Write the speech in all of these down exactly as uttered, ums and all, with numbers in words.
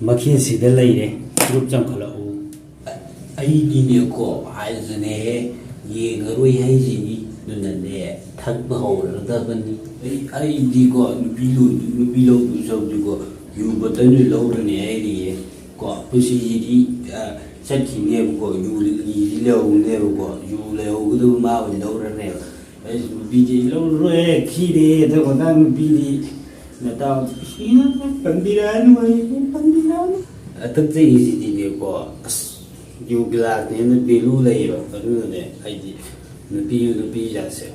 ꯃꯈꯦꯜꯁꯤꯗ ꯂꯩꯔꯦ, ꯆꯨꯔꯨꯞ ꯆꯪꯈꯠꯂꯛꯎ꯫ ꯑꯩꯗꯤꯅꯦꯀꯣ, ꯍꯥꯏꯗꯅꯦꯍꯦ, ꯌꯦꯡꯉꯔꯣꯏ ꯍꯥꯏꯁꯤꯅꯤ꯫ ꯑꯗꯨꯅꯅꯦ, ꯊꯛꯄ ꯍꯧꯔꯗꯕꯅꯤ꯫ ꯑꯩ, ꯑꯩꯗꯤꯀꯣ, ꯅꯨꯄꯤ ꯂꯣꯏꯗꯨ-, ꯅꯨꯄꯤ ꯂꯧꯗꯨ ꯁꯔꯨꯛꯇꯤꯀꯣ, ꯌꯨ ꯕꯣꯇꯜ ꯑꯣꯏꯅ ꯂꯧꯔꯅꯤ ꯍꯥꯏꯔꯤꯌꯦ꯫ ꯀꯣ, ꯄꯨꯟꯁꯤꯁꯤꯗꯤ, ꯑ, ꯆꯠꯈꯤꯅꯦꯕꯀꯣ, ꯌꯨ ꯂꯤꯛꯂꯤꯁꯤ ꯂꯩꯍꯧꯅꯦꯕꯀꯣ, ꯌꯨ ꯂꯩꯍꯧꯒꯗꯕ ꯃꯥ ꯑꯣꯏꯅ ꯂꯧꯔꯅꯦꯕ꯫ ꯑꯩꯁ, ꯅꯨꯄꯤꯗꯤ ꯂꯧꯔꯔꯣꯏ, ꯈꯤꯔꯦ, ꯑꯗꯨ ꯃꯇꯥꯡ ꯅꯨꯄꯤꯗꯤ꯫ ꯅꯇꯥꯎ, ꯏꯁ, ꯄꯟꯕꯤꯔꯛꯑꯅꯨ, ꯑꯩ ꯄꯟꯕꯤꯔꯛꯑꯅꯨ꯫ ꯍꯟꯗꯛ ꯆꯍꯤꯁꯤꯗꯤꯅꯦꯀꯣ, ꯑꯁ, ꯌꯨ ꯒꯤꯂꯥꯁꯅ ꯍꯦꯟꯅ value ꯂꯩꯌꯦꯕ꯫ ꯑꯗꯨꯅꯅꯦ, ꯑꯩꯗꯤ ꯅꯨꯄꯤ, ꯅꯨꯄꯤ ꯖꯥꯠꯁꯦ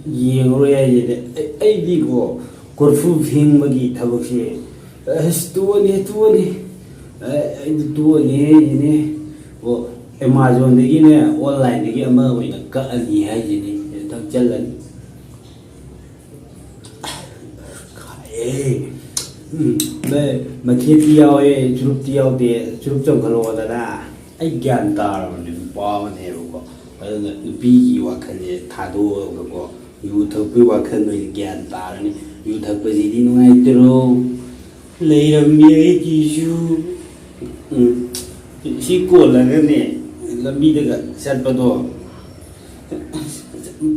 ꯌꯦꯡꯉꯔꯣꯏ ꯍꯥꯏꯁꯤꯅꯦ꯫ ꯑꯩ, ꯑꯩꯗꯤꯀꯣ, ꯀꯣꯔꯐꯨ ꯐꯦꯡꯕꯒꯤ ꯊꯕꯛꯁꯦ, ꯑꯁ, ꯇꯣꯛꯑꯅꯤ, ꯇꯣꯛꯑꯅꯤ꯫ ꯑꯩ, ꯑꯩꯗꯤ ꯇꯣꯛꯑꯅꯤ ꯍꯥꯏꯁꯤꯅꯦ꯫ ꯑꯣ, Amazonꯗꯒꯤꯅꯦ, onlineꯗꯒꯤ ꯑꯃ ꯑꯣꯏꯅ ꯀꯛꯑꯅꯤ ꯍꯥꯏꯁꯤꯅꯦ꯫ ꯊꯛꯆꯜꯂꯅꯤ꯫ ꯑꯦ, ꯎꯝ, ꯃ-, ꯃꯈꯦꯠꯇꯤ ꯌꯥꯎꯋꯦ, ꯆꯨꯔꯨꯞꯇꯤ ꯌꯥꯎꯗꯦ, ꯆꯨꯔꯨꯞ ꯆꯪꯈꯠꯂꯛꯑꯣꯗꯅ꯫ ꯑꯩ ꯒ꯭ꯌꯥꯟ ꯇꯥꯔꯕꯅꯦ, ꯅꯨꯄꯥ ꯑꯃꯅꯦꯕꯀꯣ꯫ ꯑꯗꯨꯅ ꯅꯨꯄꯤꯒꯤ ꯋꯥꯈꯜꯁꯦ ꯊꯥꯗꯣꯛꯑꯒꯀꯣ, ꯌꯨ ꯊꯛꯄꯒꯤ ꯋꯥꯈꯜ ꯑꯣꯏꯅ ꯒ꯭ꯌꯥꯟ ꯇꯥꯔꯅꯤ꯫ ꯌꯨ ꯊꯛꯄꯁꯤꯗꯤ ꯅꯨꯡꯉꯥꯏꯇ꯭ꯔꯣ? ꯂꯩꯔꯝꯃꯤ ꯑꯩꯒꯤꯁꯨ꯫ ꯎꯝ, ꯁꯤ ꯀꯣꯜꯂꯒꯅꯦ, ꯂꯝꯕꯤꯗꯒ ꯆꯠꯄꯗꯣ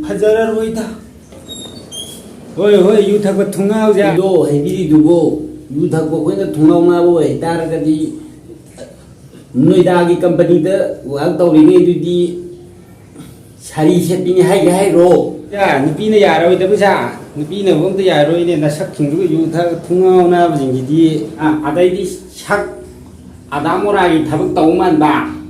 ꯐꯖꯔꯔꯣꯏꯗ꯫ ꯍꯣꯏ, ꯍꯣꯏ, ꯌꯨ ꯊꯛꯄ ꯊꯨꯡꯉꯥꯎꯁꯦ꯫ ꯑꯗꯣ ꯍꯥꯏꯕꯤꯔꯤꯗꯨꯕꯣ, ꯌꯨ ꯊꯛꯄ ꯑꯩꯈꯣꯏꯅ ꯊꯨꯡꯉꯥꯎ ꯅꯥꯕ ꯑꯣꯏꯇꯥꯔꯒꯗꯤ, ꯅꯣꯏꯗꯥꯒꯤ ꯀꯝꯄꯅꯤꯗ ꯋꯥꯛ ꯇꯧꯔꯤꯉꯩꯗꯨꯗꯤ ꯁꯥꯔꯤ ꯁꯦꯠꯄꯤꯅꯤ ꯍꯥꯏꯒꯦ ꯍꯥꯏꯔꯣ? ꯌꯥ, ꯅꯨꯄꯤꯅ ꯌꯥꯔꯣꯏꯗꯕ ꯁꯥ-, ꯅꯨꯄꯤꯅ ꯑꯃꯨꯛ ꯑꯝꯇ ꯌꯥꯔꯣꯏꯅꯦ, ꯅꯁꯛꯁꯤꯡꯗꯨꯒ ꯌꯨ ꯊꯛꯑꯒ ꯊꯨꯡꯉꯥꯎ ꯅꯥꯕꯁꯤꯡꯁꯤꯗꯤ꯫ ꯑꯥ, ꯑꯗꯩꯗꯤ ꯁꯛ ꯑꯗꯥ ꯃꯣꯔꯥꯒꯤ ꯊꯕꯛ ꯇꯧ ꯃꯥꯟꯕ꯫